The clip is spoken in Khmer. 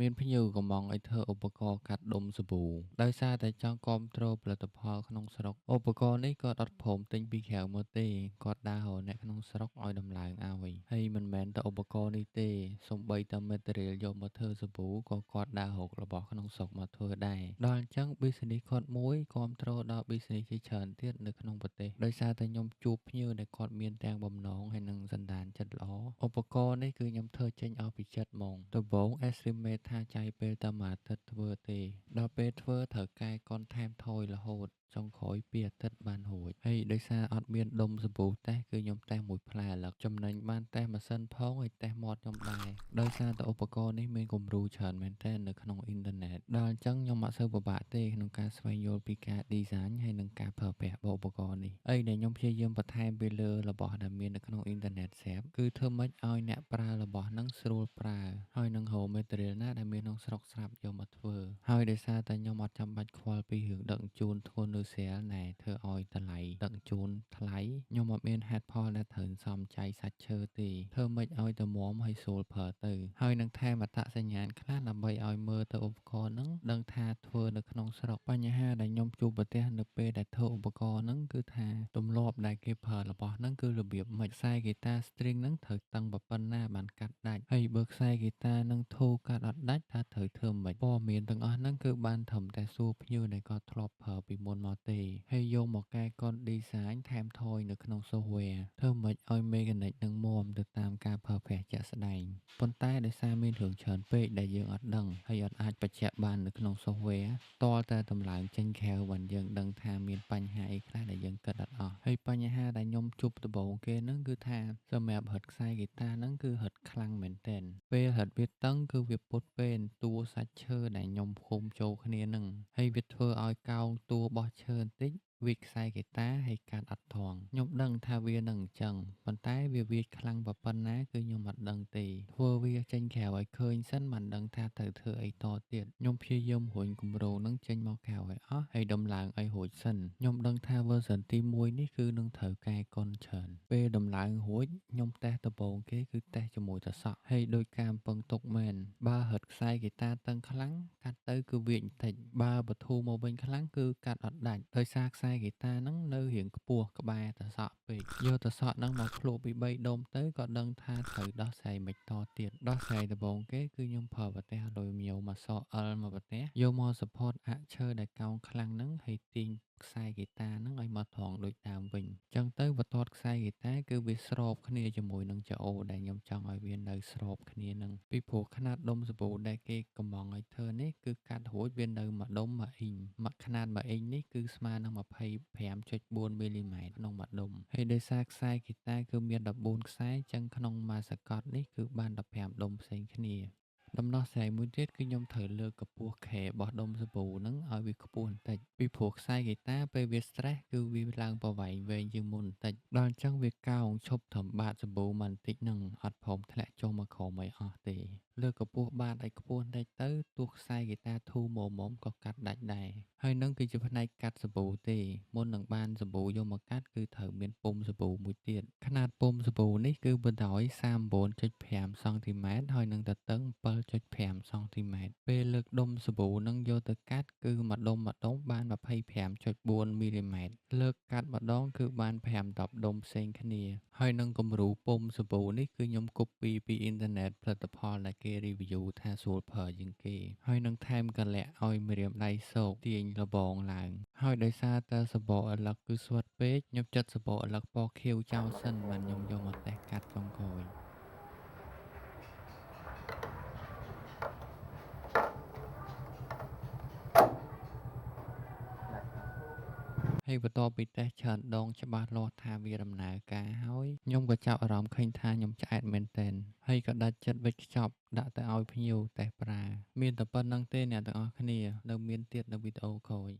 មានភ្ញៀវកម្ម៉ង់ឲ្យធ្វើឧបករណ៍កាត់ដុំសាប៊ូដោយសារតែចង់គាំទ្រផលិតផលក្នុងស្រុកឧបករណ៍នេះគាត់អត់ព្រមទិញពីក្រៅមកទេគាត់ដើររកអ្នកក្នុងស្រុកឲ្យដំឡើងឲ្យហើយមិនមែនតែឧបករណ៍នេះទេសូម្បីតែ material យកមកធ្វើសាប៊ូក៏គាត់ដើររករបស់ក្នុងស្រុកមកធ្វើដែរដល់អញ្ចឹង business គាត់មួយគាំទ្រដល់ business ជាច្រើនទៀតនៅក្នុងប្រទេសដោយសារតែខ្ញុំជួបភ្ញៀវដែលគាត់មានទាំងបំណងហើយនិងសន្តានចិត្តល្អឧបករណ៍នេះគឺខ្ញុំធ្វើចេញអស់ពីចិត្តហ្មងដំបូង estimate ថាចាយពេលតែមួយអាទិត្យធ្វើទេដល់ពេលធ្វើត្រូវកែកុនថែមថយរហូតចុងក្រោយ2អាទិត្យបានរួចហើយដោយសារអត់មានដុំសាប៊ូតេស្តគឺខ្ញុំតេស្តមួយផ្លែឥឡូវចំណេញបានតេស្តម៉ាស៊ីនផងហើយតេស្តមាត់ខ្ញុំដែរដោយសារតែឧបករណ៍នេះមានគំរូច្រើនមែនទែននៅក្នុងអ៊ីនធឺណិតដល់អញ្ចឹងខ្ញុំអត់សូវពិបាកទេក្នុងការស្វែងយល់ពីការ design ហើយនិងការប្រើប្រាស់ឧបករណ៍នេះអីដែលខ្ញុំព្យាយាមបន្ថែមពីលើរបស់ដែលមាននៅក្នុងអ៊ីនធឺណិតស្រាប់គឺធ្វើម៉េចឲ្យអ្នកប្រើរបស់ហ្នឹងស្រួលប្រើហើយនឹងរក material ណាដែលមានក្នុងស្រុកស្រាប់យកមកធ្វើហើយដោយសារតែខ្ញុំអត់ចាំបាច់ខ្វល់ពីរឿងដឹកជញ្ជូនធ្ងន់ឬស្រាលណែធ្វើឲ្យតម្លៃដឹកជញ្ជូនថ្លៃខ្ញុំអត់មានហេតុផលដែលត្រូវសំចៃសាច់ឈើទេធ្វើម៉េចឲ្យតែមាំហើយស្រួលប្រើទៅហើយនឹងថែមអត្តសញ្ញាណខ្លះដើម្បីឲ្យមើលទៅឧបករណ៍ហ្នឹងដឹងថាធ្វើនៅក្នុងស្រុកបញ្ហាដែលខ្ញុំជួបប្រទះនៅពេលដែលធ្វើឧបករណ៍ហ្នឹងគឺថាទម្លាប់ដែលគេប្រើរបស់ហ្នឹងគឺរបៀបម៉េចខ្សែហ្គីតា string ហ្នឹងត្រូវតឹងប៉ុណ្ណាបានកាត់ដាច់ហើយបើខ្សែហ្គីតាហ្នឹងធូរកាត់អត់ដាច់ថាត្រូវធ្វើម៉េចព័ត៌មានទាំងអស់ហ្នឹងគឺបានត្រឹមតែសួរភ្ញៀវដែលគាត់ធ្លាប់ប្រើពីមុនមកទេហើយយកមកកែកុន design ថែមថយនៅក្នុង software ធ្វើម៉េចឲ្យ mechanic នឹងមាំទៅតាមការប្រើប្រាស់ជាក់ស្ដែងប៉ុន្តែដោយសារមានរឿងច្រើនពេកដែលយើងអត់ដឹងហើយអត់អាចបញ្ជាក់បាននៅក្នុង software ទាល់តែតម្លើងចេញក្រៅបានយើងដឹងថាមានបញ្ហាអីខ្លះដែលយើងគិតអត់អស់ហើយបញ្ហាដែលខ្ញុំជួបដំបូងគេហ្នឹងគឺថាសម្រាប់រត់ខ្សែហ្គីតាហ្នឹងគឺរត់ខ្លាំងមែនទែនពេលរត់វាតឹងគឺវាពុតពេនតួសាច់ឈើដែលខ្ញុំផ្គុំចូលគ្នាហ្នឹងហើយវាធ្វើឲ្យកោងតួរបស់ឈើបន្តិចវាចខ្សែហ្គីតាហើយកាត់អត់ថងខ្ញុំដឹងថាវានឹងអញ្ចឹងប៉ុន្តែវាវាចខ្លាំងប៉ុណ្ណាគឺខ្ញុំអត់ដឹងទេធ្វើវាចេញក្រៅឲ្យឃើញសិនបានដឹងថាត្រូវធ្វើអីតទៀតខ្ញុំព្យាយាមរុញគម្រោងនឹងចេញមកក្រៅឲ្យអស់ហើយដំឡើងឲ្យរួចសិនខ្ញុំដឹងថា version ទី1នេះគឺនឹងត្រូវកែកុនច្រើនពេលដំឡើងរួចខ្ញុំតេស្តដំបូងគេគឺតេស្តជាមួយតសក់ហើយដោយការពឹងទុកមែនបើរត់ខ្សែហ្គីតាតឹងខ្លាំងកាត់ទៅគឺវាចបន្តិចបើបធូរមកវិញខ្លាំងគឺកាត់អត់ដាច់ដោយសារខ្សែហ្គីតាហ្នឹងនៅរៀងខ្ពស់ក្បែរតសក់ពេកយកតសក់ហ្នឹងមកភ្លក់ពី3ដុំទៅក៏ដឹងថាត្រូវដោះស្រាយមិនតទៀតដោះស្រាយដំបូងគេគឺខ្ញុំប្រើប្រទេសលុយមីវមកស L មកប្រទេសយកមក support អាក់ឈើដែលកោងខ្លាំងហ្នឹងហើយទាញខ្សែហ្គីតាហ្នឹងឲ្យមកត្រង់ដូចដើមវិញអញ្ចឹងទៅបន្ទាត់ខ្សែហ្គីតាគឺវាស្របគ្នាជាមួយនឹងចអូដែលខ្ញុំចង់ឲ្យវានៅស្របគ្នានឹងពីព្រោះຂະຫນាតដុំសាប៊ូដែលគេកំងឲ្យធ្វើនេះគឺកាត់រួចវានៅមួយដុំមួយអ៊ីងមួយຂະຫນាតមួយអ៊ីងនេះគឺស្មើនឹង 25.4 មីលីម៉ែត្រក្នុងមួយដុំហើយដោយសារខ្សែហ្គីតាគឺមាន14ខ្សែអញ្ចឹងក្នុងមួយសកត់នេះគឺបាន15ដុំផ្សេងគ្នាដំណោះស្រាយមួយទៀតគឺខ្ញុំត្រូវលើកកម្ពស់ខែរបស់ដុំសាប៊ូហ្នឹងឲ្យវាខ្ពស់បន្តិចពីព្រោះខ្សែហ្គីតាពេលវា stress គឺវាឡើងប្រវែងវែងជាងមុនបន្តិចដល់អញ្ចឹងវាកោងឈប់ត្រឹមបាតសាប៊ូមកបន្តិចហ្នឹងអត់ព្រមធ្លាក់ចុះមកក្រោមឲ្យអស់ទេលើកកម្ពស់បាតឲ្យខ្ពស់បន្តិចទៅទោះខ្សែហ្គីតាធូរមុំៗក៏កាត់ដាច់ដែរហើយនឹងគឺជាផ្នែកកាត់សាប៊ូទេមុននឹងបានសាប៊ូយកមកកាត់គឺត្រូវមានពុម្ពសាប៊ូមួយទៀតຂະຫນាតពុម្ពសាប៊ូនេះគឺបណ្ដោយ 39.5 សង់ទីម៉ែត្រហើយនឹងទទឹង 7.5 សង់ទីម៉ែត្រពេលលើកដុំសាប៊ូនឹងយកទៅកាត់គឺមួយដុំមួយដុំបាន 25.4 មីលីម៉ែត្រលើកកាត់ម្ដងគឺបាន5-10ដុំផ្សេងគ្នាហើយនឹងគំរូពុម្ពសាប៊ូនេះគឺខ្ញុំ copy ពីអ៊ីនធឺណិតផលិតផលដែលគេ review ថាស្រួលប្រើជាងគេហើយនឹងថែមកលៈឲ្យម្រាមដៃសោកទាញលបងឡើងហើយដោយសារតែសបកឪឡឹកគឺស្វិតពេកខ្ញុំចិត្តសបកឪឡឹកពណ៌ខៀវចោលសិនបានខ្ញុំយកមកតេស្តកាត់ចុងក្រោយហើយបន្ទាប់ពីតេស្តច្រើនដងច្បាស់លាស់ថាវាដំណើរការហើយខ្ញុំក៏ចាប់អារម្មណ៍ឃើញថាខ្ញុំឆ្អែតមែនទែនហើយក៏ដាច់ចិត្តវេចខ្ចប់ដាក់ទៅឲ្យភ្ញៀវតេស្តប្រើមានតែប៉ុណ្្នឹងទេអ្នកទាំងអស់គ្នានៅមានទៀតនៅវីដេអូក្រោយ